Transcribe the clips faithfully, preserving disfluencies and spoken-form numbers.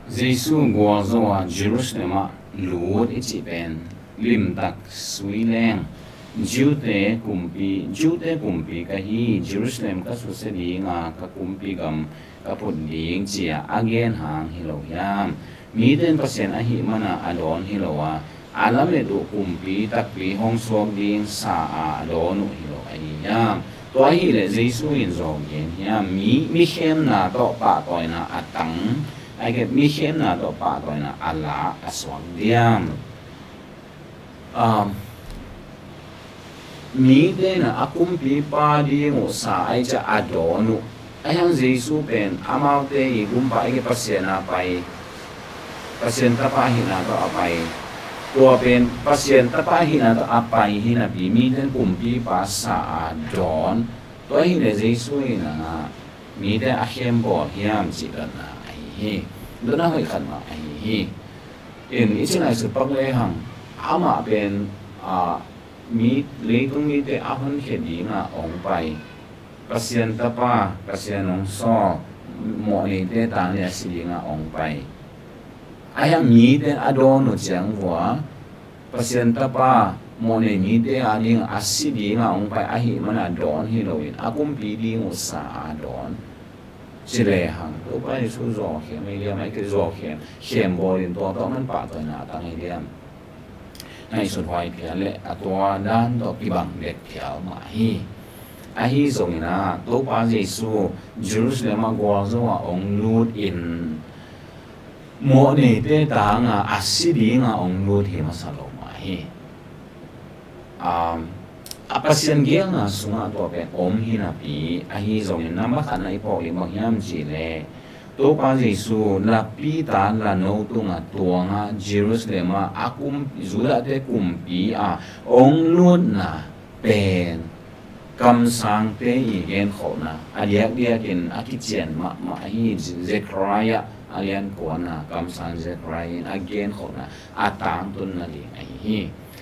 Jesu gualzo a Jerusalem ah lut i cih pen limtak sui leng Jew-te kumpi, Jew-te kumpi ka hi, Jerusalem ka susia ding a, ka kumpi gam ka phut ding ci-a a gen hang hi lo hiam? Mite in Pasian ahih mana a dawn hi lo a, a lamet uh kumpi takpi hong suak ding sa a dawn uh hi lo ahi hiam? Tua ahih leh Jesu in zaw gen hiam? Mi, mi khemna tawh pahtawina a tang, ahih kei leh mi khemna tawh pahtawina a la a suak diam? Um, mite in a kumpipa ding uh sa ai ciah a dawn uh. Ahi hang Jesu pen amaute i gumpa, ahih kei leh Pasian a pai, Pasian tapa ahihna tawh a pai. Tua pen Pasian tapa ahihna tawh a pai hi napi, mite in kumpipa sa a dawn. Tua ahih leh Jesu in a mite a khem bawl hiam cih dotna ahi hi. Dotna hoih khat mah ahi hi. In i cih ngaihsut pak lehang, amah pen, a, mi, leitung mite a honkhia ding a hong pai, Pasian tapa, Pasian hong sawl, mawhneite tang le a si ding a hong pai. Ahi hang mite a dawn uh ciang vua, Pasian tapa, mawhnei mite a ding a si ding a hong pai ahih mana dawn hi loin, a kumpi ding uh sa a dawn. Ci lehang Topa Jesu zawkhiam hi diam, ahih kei leh zawkhiam, khem bawl in tua tawh man pahtawina a tang hi diam? Ngaihsut huai phial le a tua dan tawh kibang bek phial mah hi. Ahi zongin a, Topa Jesu Jerusalem ah gualzo a hong lut in, mawhneite tang a, a si ding a hong lut hi masa lo mah hi. Um, a Pasian geelna sungah tua pen om hi napi, ahi zongin number khatna i phawk ding bang hiam cih leh, Topa Jesu lapi ta lano tungah tuang a, Jerusalem ah a kum, Judah-te kumpi a hong lutna pen kamsangte i genkholhna a diakdiakin a kician mahmah ahi. Zechariah a lian kuana, kamsang Zechariah in a genkholhna a tangtun nading ahi hi.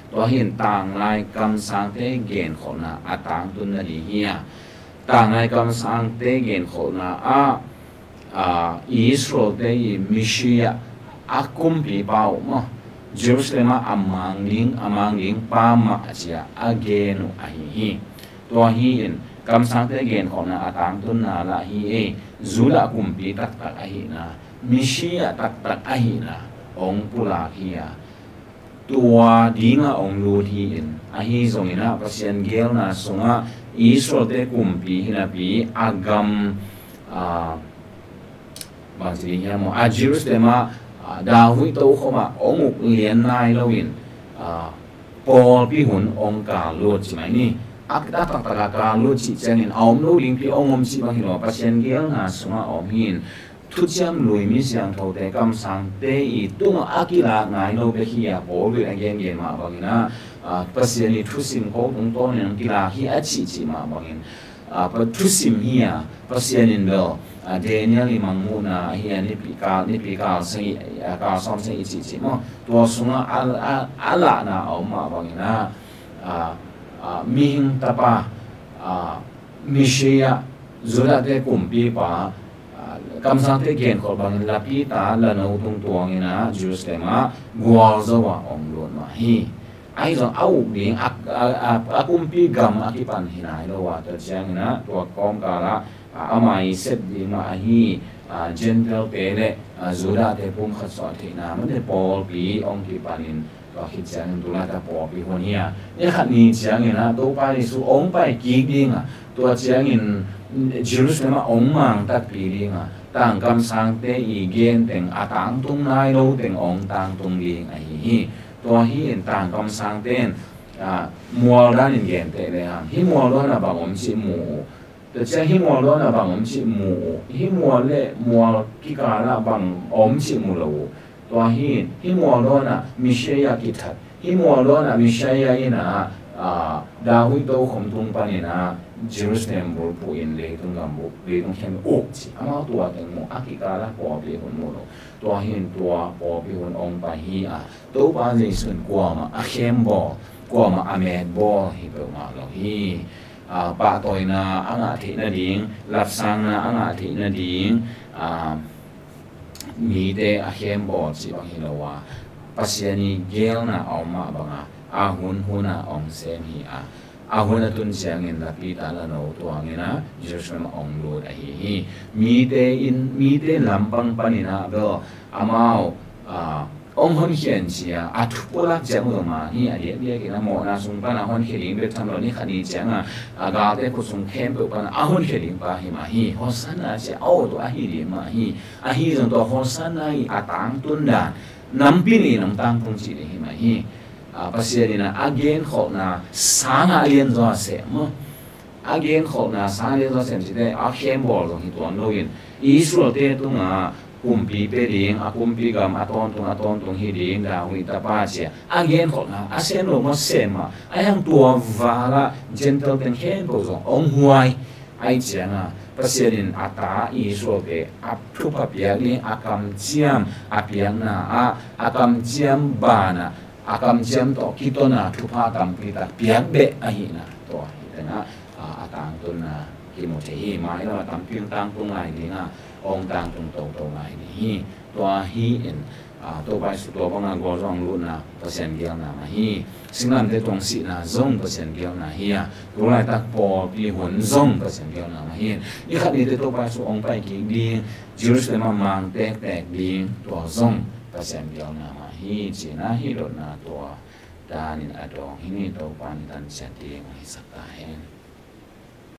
Tua hi in tanglai kamsangte genkholhna a tangtun nading hi a, tanglai kamsangte genkholhna ah, a, Israel-te i Messiah, a kumpipa uh maw, Jerusalem ah a mang ding, a mang ding pa mah a ci-a a gen uh ahi hi. Tua hi in kamsangte genkholhna a tangtunna lah hi ei, Judah kumpi taktak ahihna, Messiah taktak ahihna hong pulak hi a, tua ding a hong lut hi in, ahi zongin a Pasian geelna sungah Israel-te kumpi hi napi, a gam, a, bang ci ding hiam maw, a Jerusalem ah, a, David tokhom ah hong uk lian nai loin, a, pawlpi hun hong kal lut ci mai ni. A, a taktak a kal lut cih ciangin a om lo dingpi hong om cih bang hi lo, Pasian geelna sungah a om hi in, thuciam lui mi siangthote kamsangte i tungah a kilak nai lo bek hi a, Paul in a gengen mah bangin a, a, Pasian i thusim ko tungtawnin kilak hi a cihcih mah bangin, a, pa, thusim hi a, Pasian in bel, a, Daniel i mangmuhna ahi a, nipi kal, nipi kal sagih, a, kal sawm sagih i cihcih maw, tua sungah a, a, a lahna a om mah bangin a, a, a, mihing tapa, a, Messiah, Judah-te kumpipa, a, kamsangte genkholh bangin lapi ta lano tung tuangin a, Jerusalem ah gualzo a hong lut mah hi. Ahi zong a uk ding a, a, a, a kumpi gam a kipan hi nai lo a, tua ciangin a tua kawmkal ah, a, ama i sep ding mah ahi, a, Gentile-te le, a, Judah-te pumkhat suah theihna mate pawlpi hong kipanin, tua khit ciangin tu laitak pawlpi hun hi a, ni khat ni ciangin a Topa Jesu hong pai kik ding a, tua ciangin Jerusalem ah hong mang takpi ding a, tangkamsangte i gen teng a tangtung nai lo teng hong tangtung ding ahi hi. Tua hi in tangkamsangte in, a, mual danin genteh lehang, hih mual dawnah bang om cih mu uh. Tua ciang hih mual dawnah bang om cih mu uh. Hih mual le mual kikal ah bang om cih mu lo uh. Tua hi in, hih mual dawnah Messiah kithat, hih mual dawnah Messiah in a, a, David tokhom tung panin a, Jerusalem bulphuh in leitung gam bulphuh, leitung khempeuh uk ci. Amau tua teng mu, a kikal ah pawlpi hun mu lo. Tua hi in tua pawlpi hun hong pai hi a, Topa Jesu in kuamah a khem bawl, kuamah a met bawl hi peuhmah lo hi. A, pahtawina a ngah theih nading, lapsangna a ngah theih nading, a, mite a khembawl cih bang hi lo a, Pasian i geelna a om mah banga a hun huna hong sem hi a, a hun a tun ciangin lapi ta la no tuangin a Jerusalem a hong lut ahi hi. Mite in, mite lampang panin a bel amau, ah, hong honkhia in ci a, a thupulak ciang uh zong mah hi, a diakdiakin a mawhna sung pana honkhia ding bek tham lo, ni khat ni cianga a galte khut sung khempeuh pana a honkhia ding pa hi mah hi. Hosanna ci a, aw, tua ahi ding mah hi. Ahi zong tua Hosanna i a tangtun dan nampi nih in hong tangtung cih ding hi mah hi. Ah, Pasian in a, a genkholhna sanga a lianzaw a sem maw. A genkholhna sanga a lianzaw a sem cihte a khembawl zong hi tuan loin, Israelte tungah kumpi pia ding, a kumpi gam a tawntung, a tawntung hi ding, David tapa ci a, a genkholhna a sem lo maw, sem a, a hiang tua vala Gentile teng khempeuh zong hong huai. Ahi cianga Pasian in a ta Israelte a thupha piak ding, a kamciam a piakna ah, a kamciam banah, a kamciam tawh kitona thupha tampi tak piak beh ahihna, tua hi tengah, a, a tangtunna kimu thei hi. Mailam a tampi hong tangtung lai dinga, hong tangtung toto lai ding hi. Tua hi in, a, Topa Jesu tua banga gualzawh hong lutna Pasian geelna mah hi. Singlamteh tungah sihna zong Pasian geelna hi a, tu laitak pawlpi hun zong Pasian geelna mah hi. Ni khat nite Topa Jesu hong pai kik ding, Jerusalem a mang tektek ding, tua zong Pasian geelna mah hi. Cihna hi dotna tua danin a dawng hi ni. Topa in tan ciat ding hong hisak ta hen.